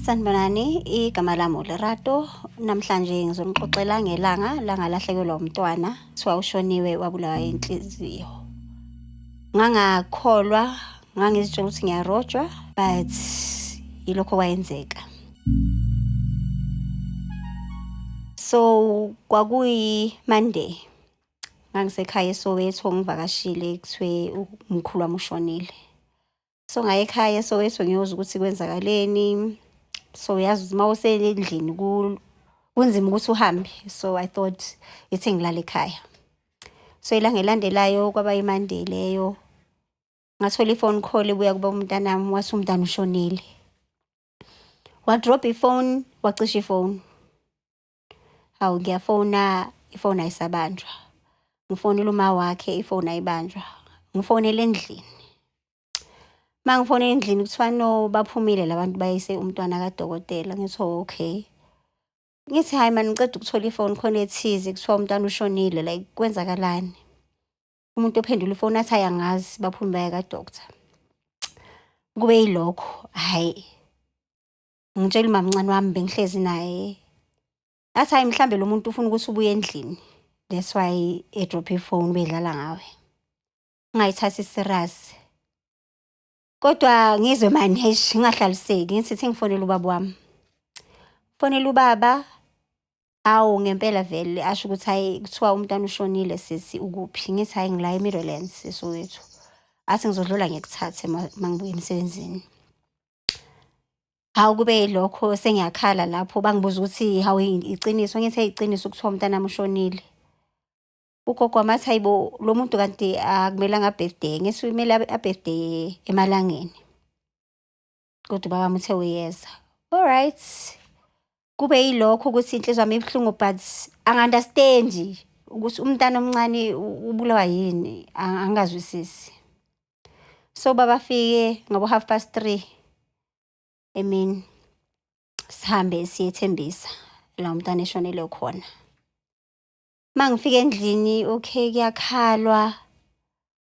Sanibonani, igama lami uLerato. Namhlanje ngizonixoxela ngelanga langalahlekelwa umntwana, kuthiwa ushoniwe wabulawa inhliziyo. Ngangakholwa, ngangizitshela ukuthi ngiyarojwa, but yilokho kwayenzeka. So kwakuyi-Monday, ngangisekhaya eSoweto ngivakashile kuthiwe umkhulu wami ushonile. So ngaya ekhaya eSoweto ngiyozwa ukuthi kwenzakaleni. So uyazi ukuthi uma usendlini kunzima ukuthi uhambe. So I thought ithi ngilale ekhaya. So ilanga elandelayo kwaba iMonday leyo. Ngathola i-phone call ebuya kuba umntanami wathi umntana ushonile. Wadrop ifoni, wacisha ifoni. Hawu ngiyafona, ifoni ayisabanjwa. Ngifonela uma wakhe, ifoni ayibanjwa. Ngifonela endlini. Uma ngifonela endlini kuthiwa no baphumile la bantu bayise umntwana kadokotela. Ngithi oh, okay. Ngithi hhayi mani ngiceda ukuthola ifoni khona ethize kuthiwa umntwana ushonile like kwenzakalani? Umuntu ophendula ifoni athi hhayi angazi baphume baya ka-doctor. Kube yilokho, hhayi ngitshela umamncane wami bengihlezi naye. Athi hhayi mhlambe lo muntu ufuna ukuthi ubuye endlini. That's why edrophe ifoni bedlala ngawe. Ngingayithathi serious. Kodwa ngizwe mani eish ngingahlaliseki ngithi thi ngifonele ubaba wami. Fonela ubaba, awu ngempela vele asho ukuthi hhayi kuthiwa umntwana ushonile sisi ukuphi? Ngithi hhayi ngila eMidlands eSoweto. Athi ngizodlula ngikuthathe uma ngibuya emsebenzini. Hawu kube yilokho sengiyakhala lapho bangibuza ukuthi hawu iqiniso ngithi hey iqiniso kuthiwa umntanami ushonile. Ugogo wami athi hayibo lo muntu kanti akumelanga a-birthday ngithi kumele a-birthday emalangeni. Kodwa ubaba wami uthe uyeza. Alright. Kube yilokho ukuthi inhliziyo yami ibuhlungu but angi-understand ukuthi umntana omncane ubulawa yini angingazwisisi. So baba fike ngabo 3:30 emini sihambe siye eThembisa la umntwana eshonele khona. Uma ngifika endlini okay kuyakhalwa,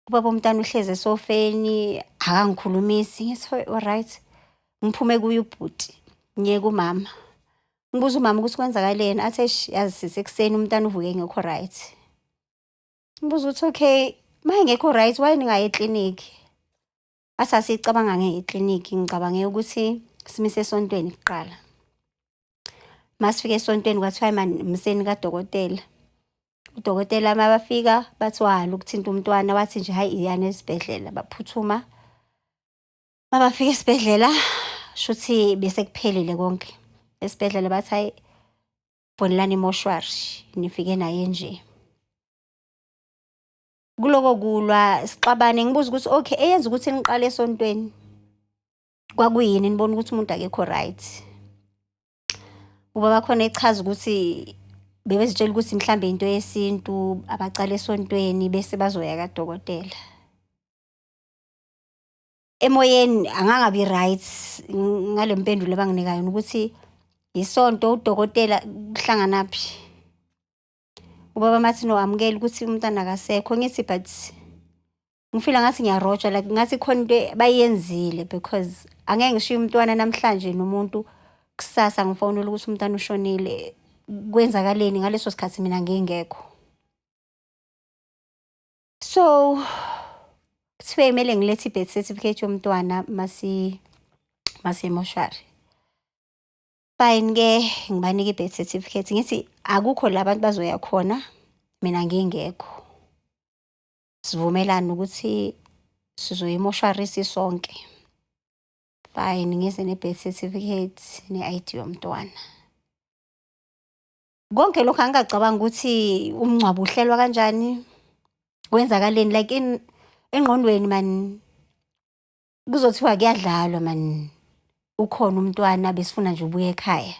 ubaba womntana uhlezi esofeni akangikhulumisi. Ngithi alright, ngiphume kuye ubhuti ngiye kumama. Ngibuza umama ukuthi kwenzakaleni, athi eish yazi sisi ekuseni umntana uvuke engekho right. Ngibuza ukuthi okay, uma engekho right why ningayi eklinikhi? Athi asicabanga ngeklinikhi, ngicabange ukuthi simise esontweni kuqala. Masifika esontweni kwathiwa mani mseni kadokotela. Udokotela uma bafika bathi wala ukuthinta umntwana wathi nje hhayi iyani esibhedlela baphuthuma. Uma bafika esibhedlela shuthi bese kuphelile konke. Esibhedlela bathi hhayi fonelani imoshwari nifike naye nje. Kuloko kulwa sixabane ngibuza ukuthi okay eyenza ukuthi niqale esontweni kwakuyini nibona ukuthi umuntu akekho right. Ubaba khona echaza ukuthi bebezitshela ukuthi mhlambe into yesintu abacala esontweni bese bazoya kadokotela. Emoyeni angangabi right ngale mpendulo abanginika yona ukuthi isonto udokotela kuhlanganaphi. Ubaba mathi no amukela ukuthi umntwana akasekho ngithi but ngifila ngathi ngiyarojwa like ngathi khona into bayenzile because angeke ngishiye umntwana namhlanje nomuntu kusasa ngifonela ukuthi umntwana ushonile kwenzakaleni ngaleso sikhathi mina ngingekho. So kuthiwe kumele ngilethe i-birth certificate yomntwana masi emoshwari. Fine-ke ngibanike i-birth certificate ngithi akukho la bantu bazoya khona mina ngingekho. Sivumelane ukuthi sizoya emoshwari sisonke. Fine ngize ne-birth certificate ne-I_D yomntwana. Konke lokhu angingacabangi ukuthi umngcwabo uhlelwa kanjani, kwenzakaleni like engqondweni mani kuzothiwa kuyadlalwa mani ukhona umntwana besifuna nje ubuye ekhaya.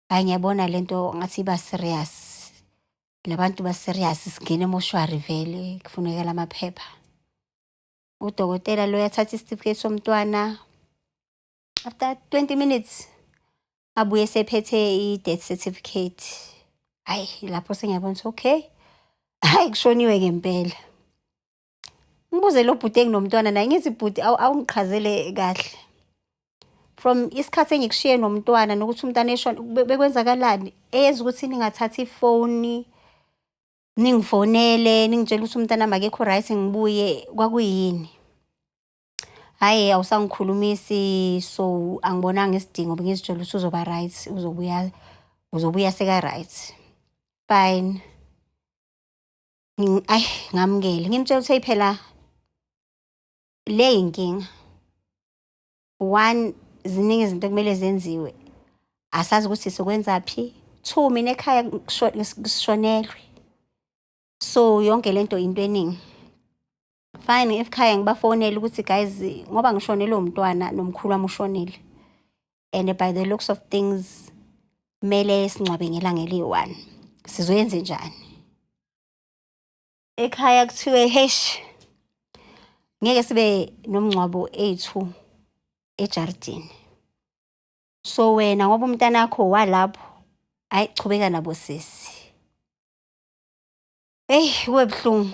Hhayi ngiyabona lento ngathi iba serious. La bantu ba-serious singena emoshwari vele kufuneka amaphepha. Udokotela lo uyathatha isitifiketi somntwana after 20 minutes abuye esephethe i-death certificate. Hhayi lapho sengiyabona ukuthi okay, hhayi kushoniwe ngempela. Ngibuze lo bhuti enginomntwana naye ngithi bhuti awungichazele kahle. From isikhathi engikushiye nomntwana nokuthi umntwana eshona bekwenzakalani, eyenza ukuthi ningathathi ifoni, ningifonele, ningitshele ukuthi umntanami akekho right ngibuye, kwakuyini? Hhayi awusangikhulumisi so angibonanga isidingo bengizitshela ukuthi uzoba right, uzobuya, uzobuya seka-right. Fine. Ayi ngamukele, ngimtshela ukuthi hheyi phela le inkinga. One, ziningi izinto ekumele zenziwe, asazi ukuthi sizokwenzaphi. Two, mina ekhaya sishonelwe, so yonke lento into eningi. Fine, ekhaya ngibafonele ukuthi guys, ngoba ngishonelwe umntwana nomkhulu wami ushonile and by the looks of things kumele singcwabe ngelanga eliyi-one, sizoyenzenjani? Ekhaya kuthiwe hesh, ngeke sibe nomngcwabo eyi-two ejaridini. So wena ngoba umntanakho walapho, hhayi chubeka nabo sisi. Eyi kube buhlungu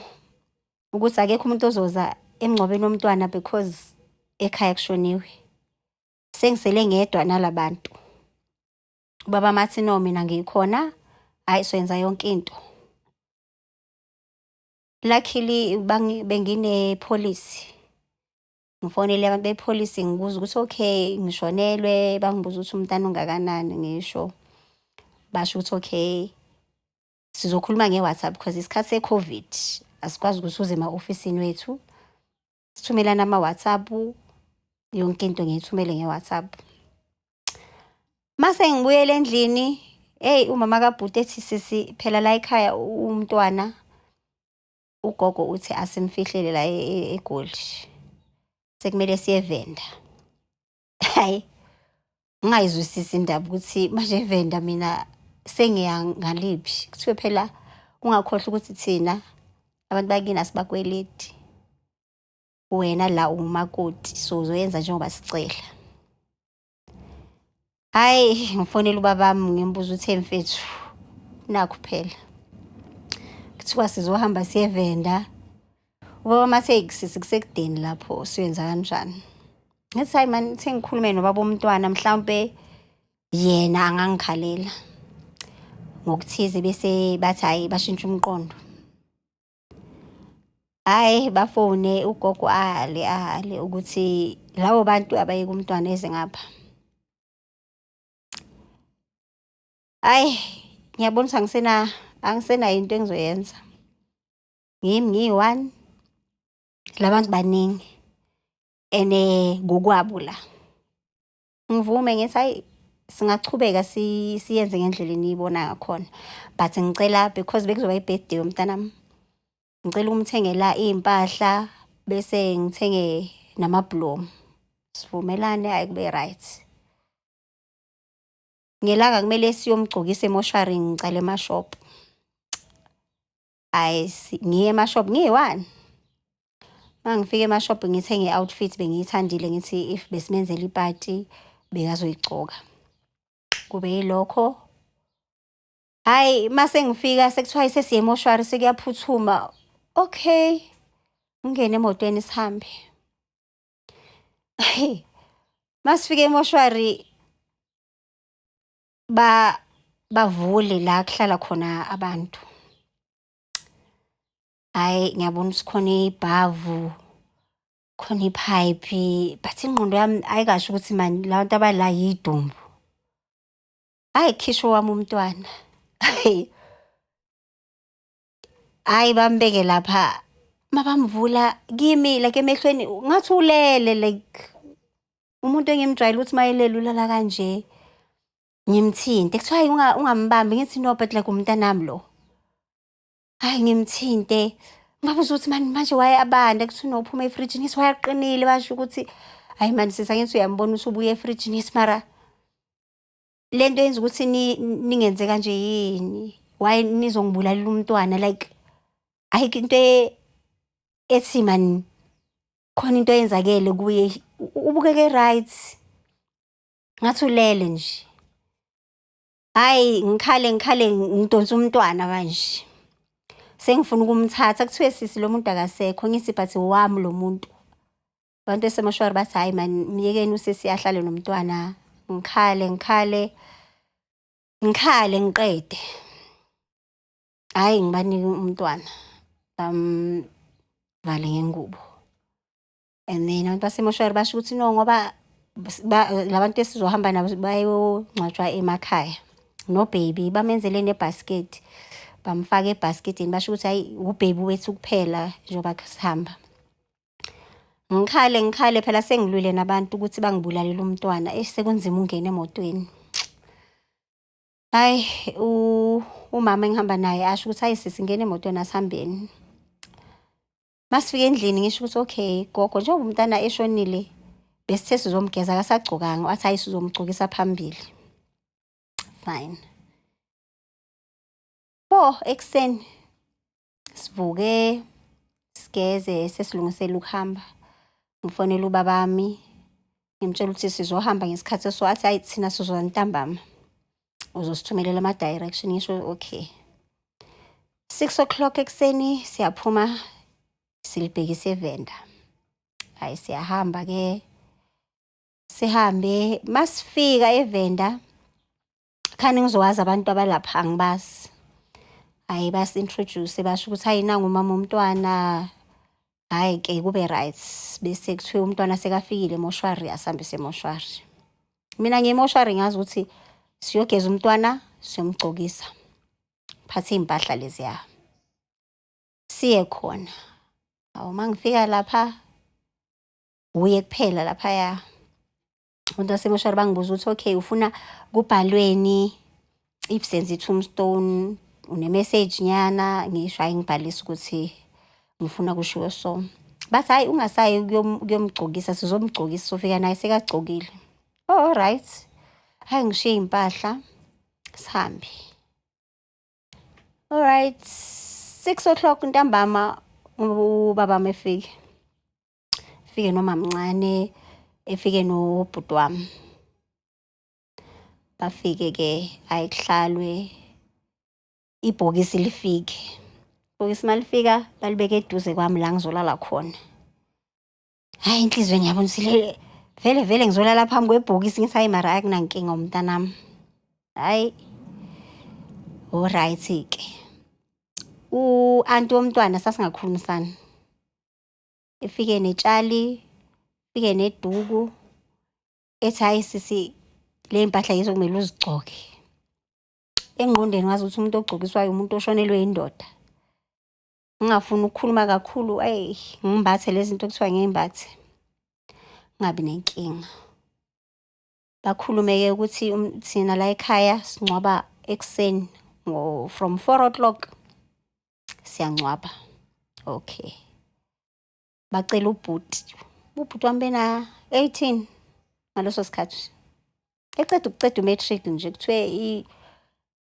ukuthi akekho umuntu ozoza emngcwabeni womntwana because ekhaya kushoniwe. Sengisele ngedwa nala bantu. Ubaba mathi no mina ngikhona, hhayi soyenza yonke into. Luckily bengine-policy. Ngifonele abantu be-policy ngibuza ukuthi okay ngishonelwe, bangibuza ukuthi umntana ungakanani ngisho. Basho ukuthi okay, sizokhuluma nge-WhatsApp because isikhathi se-COVID, asikwazi ukuthi uze ema-ofisini wethu. Sithumelane ama-WhatsApp, yonke into ngiyithumele nge-WhatsApp. Mase ngibuyela endlini, eyi umama kabhuti ethi sisi phela la ekhaya umntwana ugogo uthi asimfihlele la eGoli. Sekumele siye eVenda. Hhayi, ngingayizwisisi indaba ukuthi manje eVenda mina sengiya ngaliphi. Kuthiwe phela ungakhohlwa ukuthi thina abantu bakini asibakweleti. Wena la uwumakoti so uzoyenza njengoba sicela. Hhayi, ngifonela ubabami ngimbuza ukuthi hey mfethu, nakhu phela. Kuthiwa sizohamba siye eVenda. Ubaba mathi eyi sisi kusekudeni lapho siyoyenza kanjani? Ngithi hhayi mani ithi ngikhulume nobaba womntwana mhlawumpe yena angangikhalela ngokuthize bese bathi hhayi bashintshe umqondo. Hhayi bafone ugogo ahale ahale ukuthi labo bantu abayeke umntwana eze ngapha. Hhayi ngiyabona ukuthi angisenayo into engizoyenza. Ngimi ngiyi-one, la bantu baningi and kukwabo la. Ngivume ngithi hhayi singachubeka siyenze ngendlela eniyibona ngakhona but ngicela because bekuzoba i-birthday yomntanami, ngicela ukumthengela iy'mpahla bese ngithenge namabhulomu. Sivumelane hhayi kube right. Ngelanga kumele siyomgcokisa emoshwari ngicala emashophu. Hhayi ngiye emashophu ngiyi-one. Uma ngifika emashophu ngithenge i-outfit bengiyithandile ngithi if besimenzela ipati bekazoyigcoka. Kube yilokho. Hhayi mase ngifika sekuthiwa sesiya emoshwari sekuyaphuthuma. Okay, ngingene emotweni sihambe. Hhayi, masifika emoshwari bavule la kuhlala khona abantu. Hhayi ngiyabona ukuthi khona ibhavu, khona iphayiphi, but ingqondo yami ayikasho ukuthi mani la bantu abala yidumbu. Hhayi khishwa owami umntwana. Hhayi bambeke lapha, mabamvula kimi like emehlweni ngathi ulele like umuntu engimjwayele ukuthi uma elele ulala kanje. Ngimthinte kuthiwa hhayi ungambambi ngithi no but like umntanami lo. Hhayi ngimthinte, ngibabuza ukuthi mani manje why abanda kuthiwa no uphuma efrijini ngithi why aqinile basho ukuthi hhayi mani sisi angithi uyambona ukuthi ubuya efrijini ngithi mara le nto yenza ukuthi ningenze kanje yini? Why nizongibulalela umntwana like ayikho into ethi mani khona into eyenzakele kuye ubukeke right ngathi ulele nje. Hhayi ngikhale ngikhale ngidonsa umntwana manje. Sengifuna ukumthatha kuthiwe sisi lo muntu akasekho ngithi but wami lo muntu. Abantu esemoshwari bathi, hhayi mani, myekeni usisi ahlale nomntwana. Ngikhale, ngikhale, ngikhale ngiqede. Hhayi, ngibanike umntwana, bamvale ngengubo. And then abantu basemoshwari basho ukuthi no, ngoba la bantu esizohamba nabo bayongcwatshwa emakhaya. No-baby bamenzele nebhaskidi, bamfaka ebhaskidini, basho ukuthi hhayi, u-baby wethu kuphela njengoba sihamba. Ngikhale, ngikhale phela sengilwile nabantu ukuthi bangibulalele umntwana. Eish, sekunzima ukungena emotweni. Hhayi, umama engihamba naye asho ukuthi, hhayi sisi, ngena emotweni, asihambeni. Masifika endlini ngisho ukuthi okay gogo, njengoba umntana eshonile besithe sizomgeza, akasagcokanga. Wathi hhayi, sizomgcokisa phambili. Fine. 4 ekuseni sivuke, sigeze, sesilungisela ukuhamba. Ngifonela ubabami, ngimtshela ukuthi sizohamba ngesikhathi eso. Athi hhayi, thina sizoza ntambama, uzosithumelela ama-direction. Ngisho okay. 6 o'clock ekuseni siyaphuma, silibhekise eVenda. Hhayi, siyahamba-ke, sihambe. Masifika eVenda, khani ngizowazi abantu abalapha, angibazi. Hhayi, basi-introduce, basho ukuthi hhayi, nangu umama womntwana. Hhayi-ke, kube right. Bese kuthiwa umntwana sekafikile emoshwari, asambe siye emoshwari. Mina ngiye emoshwari ngazi ukuthi siyogeza umntwana, siyomgcokisa. Phathe iy'mpahla leziya. Siye khona. Hawu, uma ngifika lapha, uye kuphela laphaya. Abantu basemoshwari bangibuza ukuthi okay, ufuna kubhalweni if senza i-tombstone, une-message nyana? Ngisho hhayi, ngibhalise ukuthi ngifuna kushiwo so. Bathi hhayi, ungasayi ukuyomgcokisa, sizomgcokisa, sofika naye sekagcokile. Oh, alright. Hhayi, ngishiye iy'mpahla, sihambe. Alright, 6 o'clock ntambama ubaba efike. Efike nomamncane, efike nobhuti wami. Bafike-ke, hhayi, kuhlalwe, ibhokisi lifike. Ibhokisi malifika balibeka eduze kwami la ngizolala khona. Hhayi, enhliziyweni ngiyabona ukuthi vele vele ngizolala phambi kwebhokisi. Ngithi hhayi mara akunankinga, umntanami. Hhayi, alright-ke. U-anti womntwana sasingakhulumisani. Efike netshali, efike neduku, ethi hhayi sisi, le mpahla yizo okumele uzigcoke. Engqondweni ngazi ukuthi umuntu ogcokiswayo umuntu oshonelwe indoda. Ngingafuni ukukhuluma kakhulu, eyi, ngimbathe lezi zinto ekuthiwa ngiy'mbathe, ngingabi nenkinga. Bakhulume-ke ukuthi thina la ekhaya singcwaba ekuseni from 4 o'clock siyangcwaba. Okay. Bacela ubhuti, ubhuti wami bena-18 ngaleso sikhathi. Eceda ukuceda u-matric nje, kuthiwe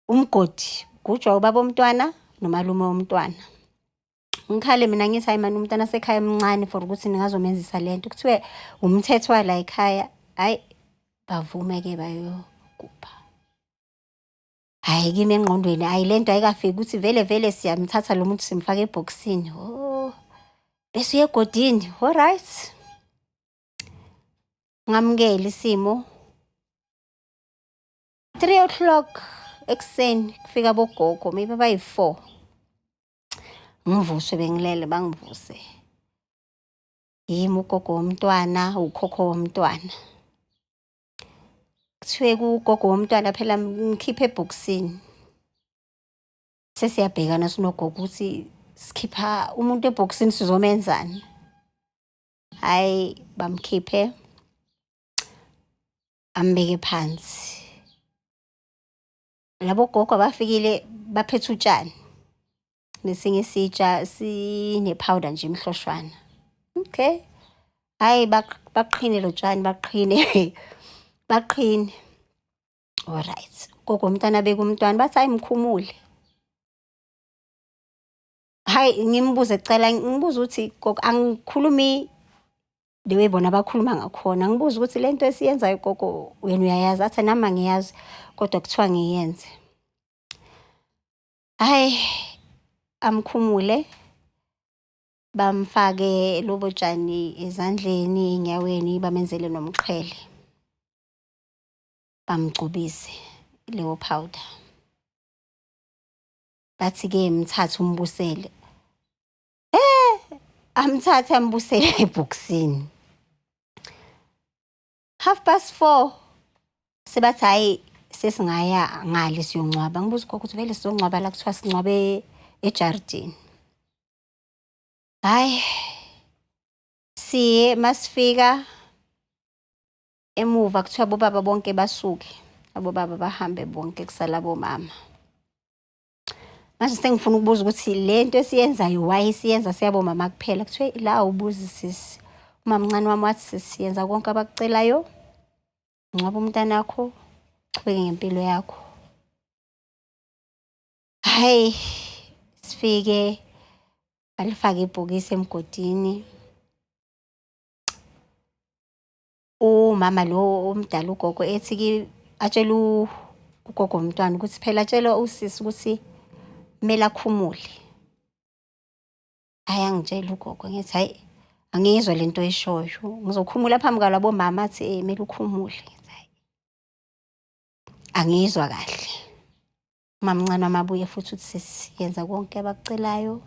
umgodi ugujwa ubaba womntwana nomalume womntwana. Ngikhale mina ngithi hayi mani, umntwana sekhaya emncane for ukuthi ningazomenzisa lento. Kuthiwe umthetho wala ekhaya. Hhayi, bavume-ke, bayogubha. Hhayi, kimi engqondweni hhayi, lento ayikafiki ukuthi vele vele siyamthatha lo muntu simfake ebhokisini. Oh, bese uya egodini, alright. Ngamukela isimo. 3 o'clock ekuseni kufika abogogo, maybe bayi-4. Ngivuswe, bengilele, bangivuse. Yimi ugogo womntwana, ukhokho womntwana. Kuthiwe kugogo womntwana phela ngikhiphe ebhokisini. Sesiyabhekana sinogogo ukuthi sikhipha umuntu ebhokisini sizomenzani. Hhayi, bamkhiphe, ambeke phansi. Labo gogo abafikile baphethe utshani nesinye isitsha sine-powder nje emhloshwana. Okay. Hhayi, baqhine lo tshani, baqhine, baqhine. Alright. Gogo womntwana abeka umntwana, bathi hhayi, mkhumule. Hhayi, ngimbuze kucala, ngibuze ukuthi gogo, angikhulumi the way bona abakhuluma ngakhona. Ngibuze ukuthi le nto esiyenzayo gogo, wena uyayazi? Athi nami angiyazi kodwa kuthiwa ngiyenze. Hhayi, amkhumule. Bamfake lobo tshani ezandleni, ey'nyaweni, bamenzele nomqhele. Bamgcobise leyo powder. Bathi-ke mthathe umbusele. Amthathe ambusele ebhokisini. 4:30 sebathi hhayi sesingaya ngale siyongcwaba. Ngibuza ugogo ukuthi vele sizongcwaba la kuthiwa singcwabe ejaridini. Hhayi, siye masifika emuva kuthiwa abobaba bonke basuke, abobaba bahambe bonke kusala abomama. Manje sengifuna ukubuza ukuthi le nto esiyenzayo why siyenza siyabomama kuphela? Kuthiwe la awubuzi sisi. Umamncane wami wathi sisi yenza konke abakucelayo, ngcwaba umntanakho, uchubeke ngempilo yakho. Hhayi, sifike balifake ibhokisi emgodini. Umama lo omdala ugogo ethi atshele ugogo womntwana ukuthi phela tshela usisi ukuthi kumele akhumule. Hhayi angitshele ugogo ngithi hhayi angiyizwa lento oyishoyo, ngizokhumula phambi kwalabo mama athi kumele ukhumule. Ngithi hhayi angiyizwa kahle. Umamncane wami abuye futhi uthi sisi yenza konke abakucelayo,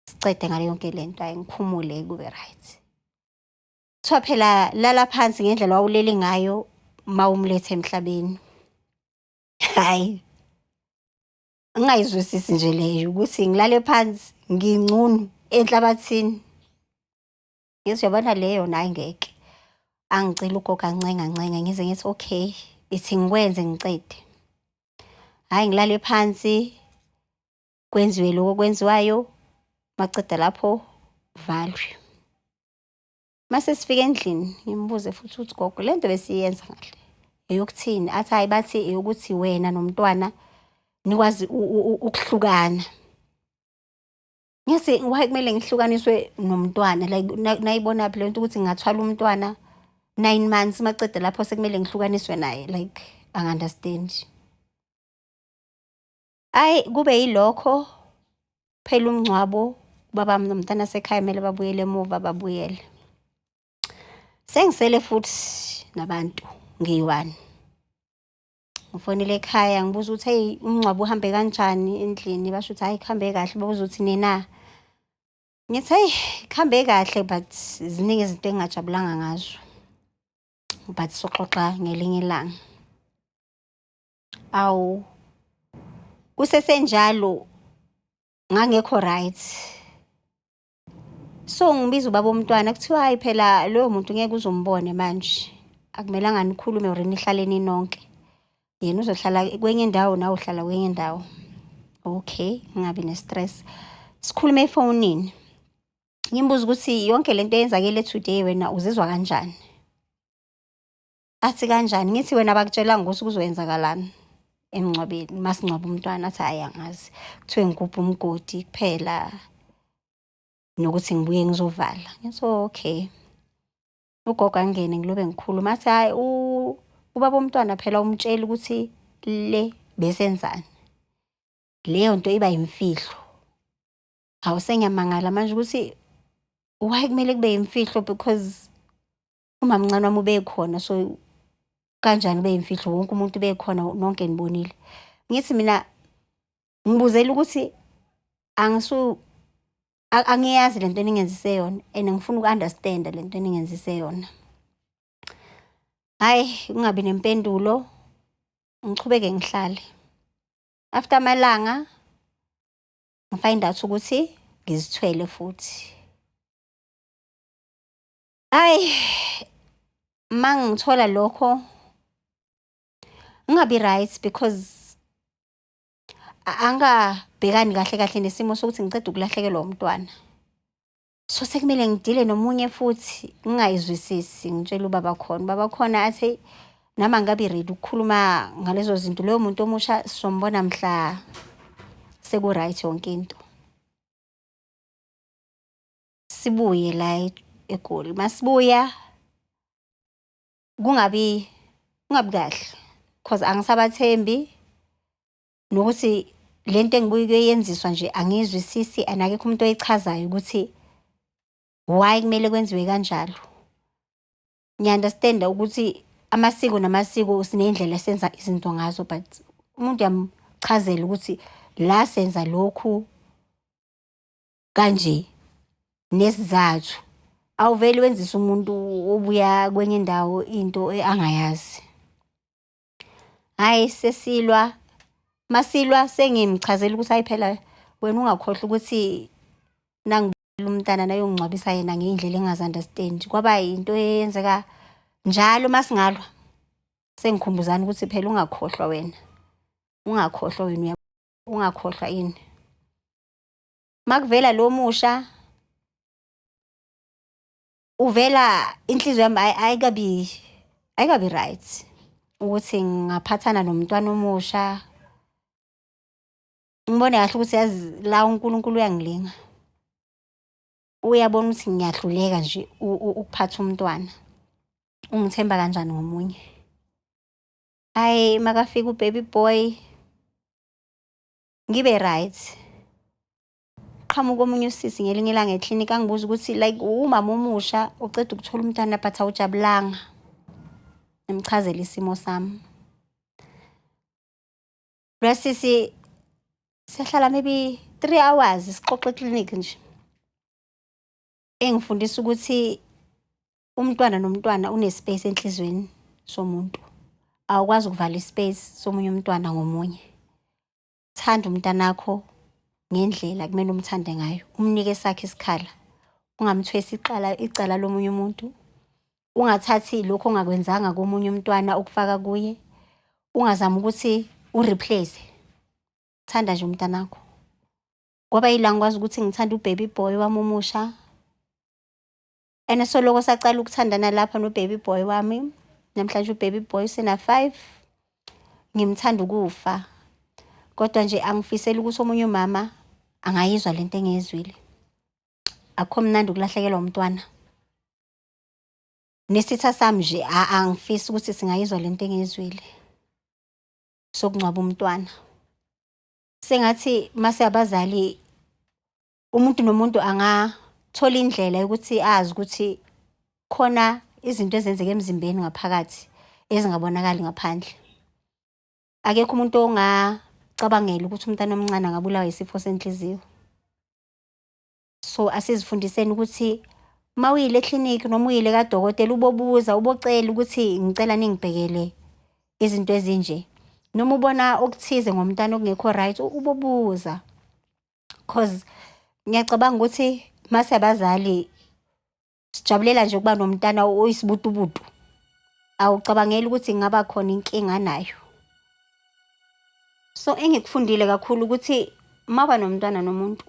sicede ngale yonke lento, hhayi ngikhumule kube right. Kuthiwa phela lala phansi ngendlela wawulele ngayo uma umletha emhlabeni. Hhayi, ngingayizwisisi nje leyo ukuthi ngilale phansi ngingcunu enhlabathini. Ngithi uyabona leyo hhayi ngeke. Angicela ugogo ancenga ancenga ngize ngithi okay, ithi ngikwenze ngicede. Hhayi ngilale phansi kwenziwe lokho okwenziwayo, maceda lapho kuvalwe. Mase sifika endlini ngimbuze futhi ukuthi gogo le nto besiyenza ngale eyokuthini? Athi hhayi bathi eyokuthi wena nomntwana nikwazi ukuhlukana. Ngithi why kumele ngihlukaniswe nomntwana? Like nayibonaphi le nto ukuthi ngingathwala umntwana 9 months maceda lapho sekumele ngihlukaniswe naye? Like angi-understand. Hhayi kube yilokho phela umngcwabo, ubaba nomntana sekhaya kumele babuyele emuva babuyele. Sengisele futhi nabantu ngiyi-one. Ngifonele ekhaya ngibuza ukuthi heyi umngcwabo uhambe kanjani endlini, basho ukuthi hhayi kuhambe kahle, babuza ukuthi nina? Ngithi hheyi kuhambe kahle but ziningi izinto engingajabulanga ngazo, but soxoxa ngelinye ilanga. Awu, kusesenjalo ngangekho right. So ngibiza ubaba womntwana kuthiwa hhayi phela loyo muntu ngeke uze umbone manje, akumelanga nikhulume or nihlale ninonke. Yena uzohlala kwenye indawo nawe uhlala kwenye indawo. Okay, ngingabi ne-stress. Sikhulume efonini. Ngimbuze ukuthi yonke lento eyenzakele today wena uzizwa kanjani? Athi kanjani? Ngithi wena abakutshelanga ukuthi kuzoyenzakalani emngcwabeni masingcwaba umntwana? Athi hhayi angazi. Kuthiwe ngigubhe umgodi kuphela nokuthi ngibuye ngizovala. Ngithi okay. Ugogo angene ngilobe ngikhuluma athi hhayi ubaba womntwana phela umtshela ukuthi le besenzani. Leyo nto iba yimfihlo. Hawu sengiyamangala manje ukuthi why kumele kube yimfihlo because umamncane wami ubekhona, so kanjani kube yimfihlo wonke umuntu ubekhona nonke nibonile. Ngithi mina ngibuzela ukuthi angiyazi lento eningenzise yona and ngifuna uku-understand-a lento eningenzise yona. Hhayi kungabi nempendulo, ngichubeke ngihlale. After amalanga ngi-find out ukuthi ngizithwele futhi. Hhayi uma ngithola lokho ngingabi right because angikabhekani kahle kahle nesimo sokuthi ngiceda ukulahlekelwa umntwana. So sekumele ngidile nomunye futhi ngingayizwisisi, ngitshele ubaba khona. Ubaba khona athi nami angikabi ready ukukhuluma ngalezo zinto, loyo muntu omusha sizombona mhla seku-right yonke into. Sibuye la eGoli, masibuya kungabi kahle cause angisabathembi nokuthi Le nto engibuye ukuyenziswa nje angiyizwisisi and akekho umuntu oyichazayo ukuthi why kumele kwenziwe kanjalo. Ngiya-understand-a ukuthi amasiko namasiko siney'ndlela esenza izinto ngazo, but umuntu uyamchazela ukuthi la senza lokhu kanje nesizathu. Awuveli wenzise umuntu obuya kwenye indawo into angayazi. Hhayi sesilwa, masilwa sengimchazela ukuthi hhayi phela wena ungakhohlwa ukuthi umntana nayongingcwabisa yena ngey'ndlela engingazi-understand. Kwaba yinto eyenzeka njalo masingalwa sengikhumbuzana ukuthi phela ungakhohlwa wena, ungakhohlwa wena ungakhohlwa ini. Makuvela lo musha uvela inhliziyo yami ayikabi right ukuthi ngingaphathana nomntwana omusha. Ngibone kahle ukuthi yazi la uNkulunkulu uyangilinga. Uyabona ukuthi ngiyahluleka nje ukuphatha umntwana. Ungithemba kanjani ngomunye? Hhayi makafika u-baby boy ngibe right. Qhamuka omunye usisi ngelinye ilanga eklinikhi angibuza ukuthi like uwumama omusha uceda ukuthola umntwana but awujabulanga. Ngimchazele isimo sami. Lo sisi siyahlala maybe 3 hours sixoxe eklinikhi nje. Engifundisa ukuthi umntwana nomntwana une-space enhliziyweni somuntu. Awukwazi ukuvala i-space somunye umntwana ngomunye. Thanda umntanakho ngendlela kumele umthande ngayo, umnike esakhe isikhala. Ungamthwesi icala lomunye umuntu. Ungathathi lokhu ongakwenzanga komunye umntwana ukufaka kuye. Ungazami ukuthi u-replace. Thanda nje umntanakho. Kwaba yila ngikwazi ukuthi ngithande u-baby boy wami omusha. And soloko sacala ukuthandana lapha no-baby boy wami. Namhlanje u-baby boy usena-5. Ngimthanda ukufa. Kodwa nje angifiseli ukuthi omunye umama angayizwa lento engiyizwile. Akukho mnandi ukulahlekelwa umntwana. Nesitha sami nje angifisi ukuthi singayizwa lento engiyizwile sokungcwaba umntwana. Sengathi mase abazali umuntu nomuntu angathola indlela yokuthi azi ukuthi khona izinto ezenzeka emzimbeni ngaphakathi ezingabonakali ngaphandle. Akekho umuntu ongacabangela ukuthi umntana omncane angabulawa isifo senhliziyo. So asizifundiseni ukuthi uma uyile eklinikhi noma uyile kadokotela ubobuza ubocela ukuthi ngicela ningibhekele izinto ezinje. Noma ubona okuthize ngomntana okungekho right ubobuza. Cause ngiyacabanga ukuthi mase abazali sijabulela nje ukuba nomntana oyisibutubutu. Awucabangeli ukuthi kungaba khona inkinga anayo. So engikufundile kakhulu ukuthi mawuba nomntwana nomuntu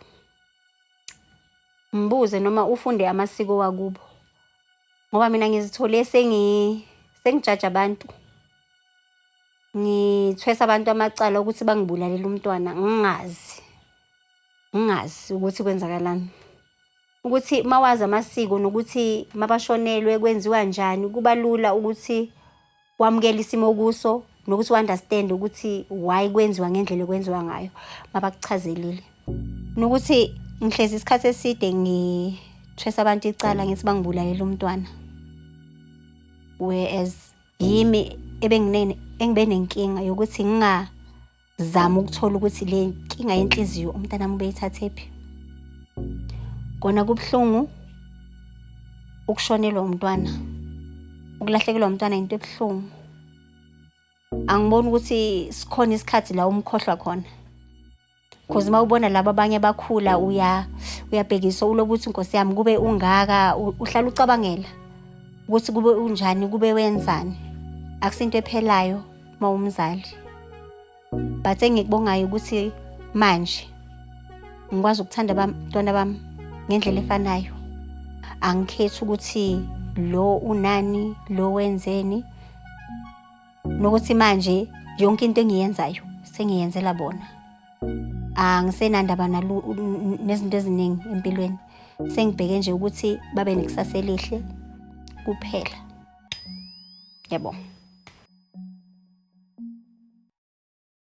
mbuze noma ufunde amasiko wakubo. Ngoba mina ngizithole sengijaja abantu. Ngithwesa abantu amacala ukuthi bangibulalela umntwana ngingazi. Ngingazi ukuthi kwenzakalani. Ukuthi mawazi amasiko nokuthi mabashonelwe kwenziwa njani kuba lula ukuthi wamukele isimo okuso nokuthi u-understand ukuthi why kwenziwa ngendlela ekwenziwa ngayo mabakuchazelile. Nokuthi ngihlezi isikhathi eside ngithwesa abantu icala ngithi bangibulalela umntwana. Whereas yimi engibe nenkinga yokuthi ngingazami ukuthola ukuthi le nkinga yenhliziyo umntanami ubeyithathephi. Kona kubuhlungu ukushonelwa umntwana. Ukulahlekelwa umntwana into ebuhlungu. Angiboni ukuthi sikhona isikhathi la umkhohlwa khona. Cause uma ubona laba abanye bakhula uyabhekisa ulobe uthi Nkosi yami kube ungaka, uhlala ucabangela ukuthi kube unjani, kube wenzani. Akusinto ephelayo uma umzali. But engikubongayo ukuthi manje ngikwazi ukuthanda abantwana bami ngendlela efanayo. Angikhethi ukuthi lo unani, lo wenzeni. Nokuthi manje yonke into engiyenzayo sengiyenzela bona. Angisenandaba nezinto eziningi empilweni. Sengibheke nje ukuthi babe nekusasa elihle kuphela. Ngiyabonga.